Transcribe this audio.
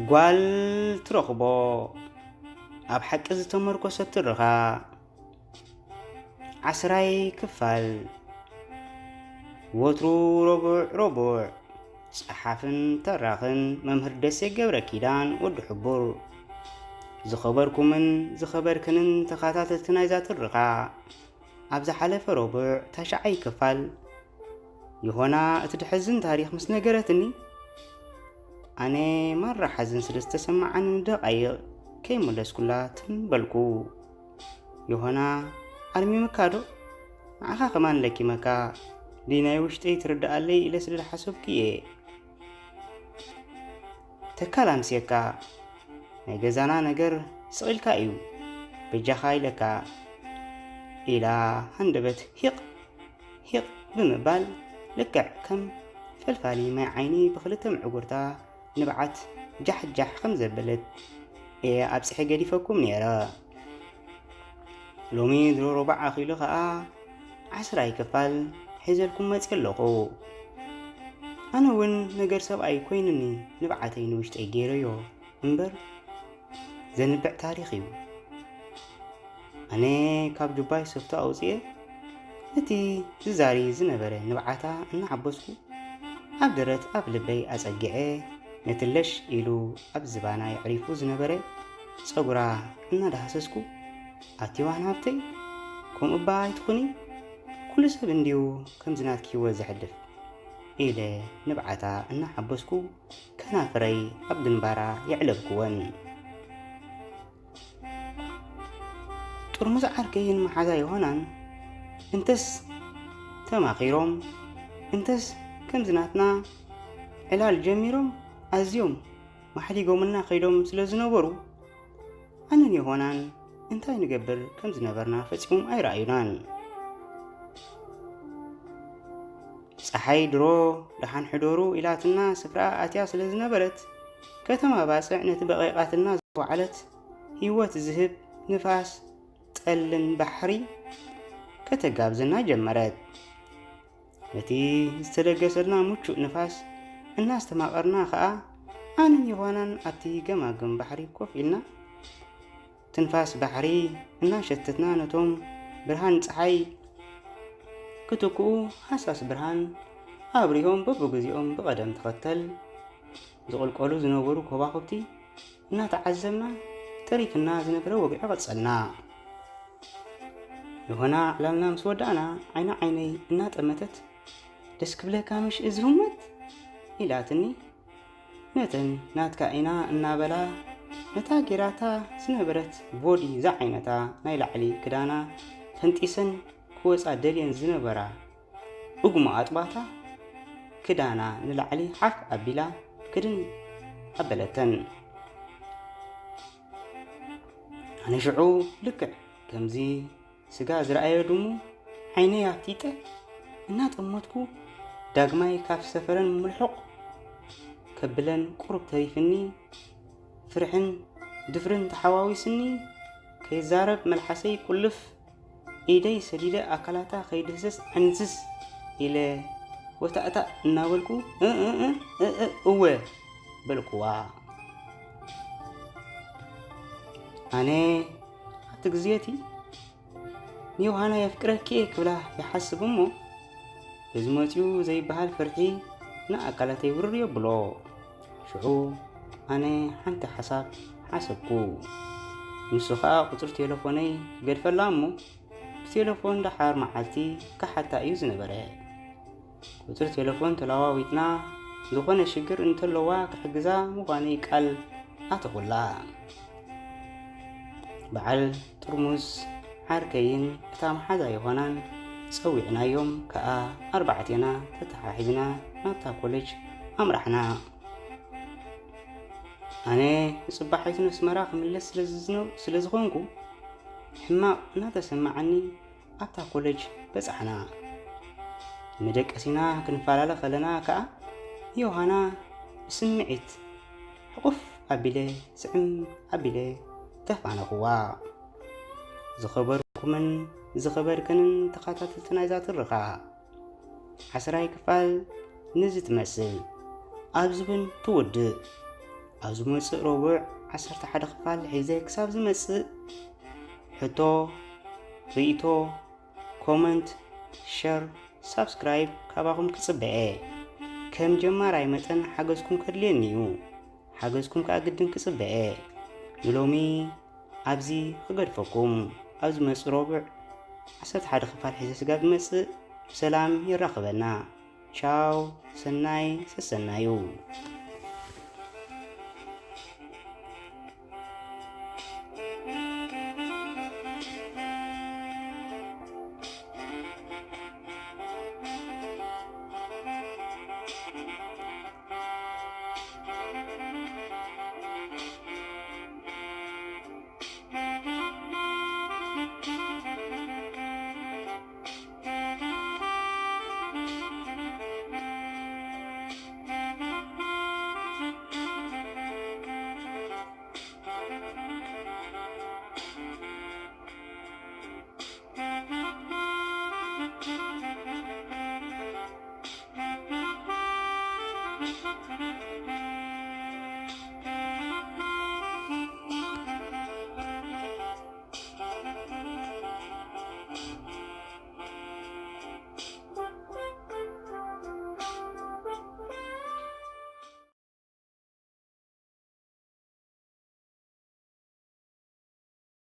ጓል ትረኽቦ ኣብ ሓቂ ዝተመርኮሰት ትርኻ። ዓስራይ ክፋል። ወትሩ ረቡዕ ረቡዕ። ጸሓፍን ተራኽን መምህር ደሴ ገብረ ኪዳን ወዲ ሕቡር። ዝኸበርኩምን ዝኸበርክንን ተኸታተልቲ ናይዛ ትርኻ፣ ኣብ ዝሓለፈ ረቡዕ ታሽዓይ ክፋል ዮሆና እቲ ድሕዝን ታሪኽ ምስ ነገረትኒ፣ ኣነ ማራ ሓዘን ስለ ዝተሰማዓኒ ንደቓይቕ ከይመለስኩላ ትም በልኩ። ዮሆና፣ ኣርሚምካ ዶ? ንዓኻ ከማን ለኪመካ። ድናይ ውሽጠይ ትርድኣለይ ኢለ ስለ ዝሓሰብኩ እየ። ተካል ኣምስየካ። ናይ ገዛና ነገር ስቕ ኢልካ እዩ። በጃኻ ኢለካ። ኢላ ሃንደበት ሂቕ ሂቕ ብምባል፣ ልክዕ ከም ፈልፋሊ ማይ ዓይኒ ብኽልተ ምዕጉርታ ንብዓት ጃሕ ጃሕ ከም ዘበለት እየ ኣብጺሐ ገዲፈኩም ነይረ። ሎሚ ድሮ ሮባዕ ኣኺሉ ኸኣ ዓስራይ ክፋል ሒዘልኩም መጽየ ኣለኹ። ኣነ እውን ነገር ሰብኣይ ኮይኑኒ ንብዓተይ ንውሽጠይ ገይረዮ እምበር ዘንብዕ ታሪኽ እዩ። ኣነ ካብ ጁባይ ሶፍቱ ኣውጽኤ ነቲ ዝዛሪ ዝነበረ ንብዓታ እናዓበስኩ ኣብ ደረት ኣብ ልበይ ኣጸጊዐ ነቲ ለሽ ኢሉ ኣብ ዝባና የዕሪፉ ዝነበረ ጸጉራ እናዳህሰስኩ፣ ኣቲ ዮሃና ሃብተይ፣ ከምኡ እባ ኣይትኹኒ፣ ኩሉ ሰብ እንድዩ ከምዚ ናትኪ ህይወት ዘሕልፍ ኢለ ንብዓታ እናሓበስኩ ከናፍረይ ኣብ ግንባራ የዕለብኩወን። ጥርሙዝ ዓርከይን መሓዛ ዮሃናን እንተስ ተማኺሮም፣ እንተስ ከምዚ ናትና ዕላል ጀሚሮም ኣዝዮም ማሕዲጎምልና ከይዶም ስለ ዝነበሩ፣ ኣነን ዮሃናን እንታይ ንገብር ከም ዝነበርና ፈጺሞም ኣይረኣዩናን። ጸሓይ ድሮ ደሓን ሕደሩ ኢላትና ስፍራኣ ኣትያ ስለ ዝነበረት፣ ከተማ ባጽዕ ነቲ በቒቓትና ዝወዓለት ህይወት ዝህብ ንፋስ ጠልን ባሕሪ ከተጋብዘና ጀመረት። ነቲ ዝተለገሰልና ምቹእ ንፋስ እናስተማቐርና ኸኣ፣ ኣነን ዮሃናን ኣብቲ ገማግም ባሕሪ ኮፍ ኢልና፣ ትንፋስ ባሕሪ እናሸተትና ነቶም ብርሃን ጸሓይ ክትክኡ ሃሳስ ብርሃን ኣብሪሆም በብግዜኦም ብቐደም ተኸተል ዝቕልቀሉ ዝነበሩ ከዋኽብቲ እናተዓዘብና ተሪፍና ዝነበረ ወግዒ ቀጸልና። ዮሃና ዕላልና ምስ ወዳእና ዓይና ዓይነይ እናጠመተት፣ "ደስ ክብለካ ምሽ እዚ ህሞት?" ኢላትኒ። ነተን ናትካ ኢና እናበላ፣ ነታ ጌራታ ዝነበረት ቦዲ ዝዓይነታ ናይ ላዕሊ ክዳና ፈንጢሰን ክወጻ ደልየን ዝነበራ እጉማ ኣጥባታ ክዳና ንላዕሊ ሓፍ ኣቢላ ክድን ኣበለተን። ኣነ ሽዑ ልክዕ ከምዚ ስጋ ዝረኣየ ድሙ ዓይነይ ኣፍጢጠ እናጠመትኩ ዳግማይ ካብ ሰፈረን ምልሑቕ ከብለን ቁሩብ ተሪፍኒ፣ ፍርሕን ድፍርን ተሓዋዊስኒ፣ ከይዛረብ መልሓሰይ ቁልፍ፣ ኢደይ ሰዲደ ኣካላታ ከይድህስስ ዕንዝዝ ኢለ ወታእታእ እናበልኩ፣ "እ፣ እ፣ እ፣ እ፣ እ፣ እወ" በልኩዋ። ኣነ ኣብቲ ግዜ እቲ "ንዮሃና የፍቅረኪ እየ" ክብላ ይሓስብ እሞ፣ እዚ መጺኡ ዘይበሃል ፍርሒ ንኣካላተይ ውርር የብሎ። ሽዑ ኣነ ሓንቲ ሓሳብ ሓሰብኩ። ንሱ ኸኣ ቁጽሪ ቴሌፎነይ ገድፈላ እሞ፣ ብቴሌፎን ደሓር መዓልቲ ክሓታ እዩ ዝነበረ። ቁጽሪ ቴሌፎን ተለዋዊጥና፣ ዝኾነ ሽግር እንተለዋ ክሕግዛ ምዃነይ ቃል ኣተኹላ። በዓል ጥርሙዝ ዓርከይን እታ መሓዛ ዮሃናን ጸዊዕናዮም ከኣ ኣርባዕቴና ተተሓሒዝና ናብታ ኮሌጅ ኣምራሕና። ኣነ ንጽባሒቱ ንኣስመራ ክምለስ ስለ ዝዝነ-፣ ስለ ዝኾንኩ፣ ሕማቕ እናተሰማዓኒ ኣብታ ኮሌጅ በጻሕና። መደቀሲና ክንፈላለ ከለና ከኣ፣ ዮሃና ብስምዒት ሕቑፍ ኣቢለ፣ ስዕም ኣቢለ ተፋነኹዋ። ዝኸበርኩምን ዝኸበርክንን ተኸታተልቲ ናይዛ ትርኻ፣ ዓስራይ ክፋል ነዚ ትመስል። ኣብዚ እውን ትውድእ። ኣብ ዝመጽእ ረቡዕ ዓሰርተ ሓደ ክፋል ሒዘ ክሳብ ዝመጽእ፣ ሕቶ፣ ርእይቶ፣ ኮመንት፣ ሸር፣ ሳብስክራይብ ካባኹም ክጽበ እየ። ከም ጀማራይ መጠን ሓገዝኩም ከድልየኒ እዩ። ሓገዝኩም ከኣ ግድን ክጽበ እየ። ንሎሚ ኣብዚ ክገድፈኩም። ኣብ ዝመጽእ ረቡዕ ዓሰርተ ሓደ ክፋል ሒዘ ስጋብ ዝመጽእ ብሰላም የራኽበና። ቻው፣ ሰናይ ሰሰናዩ።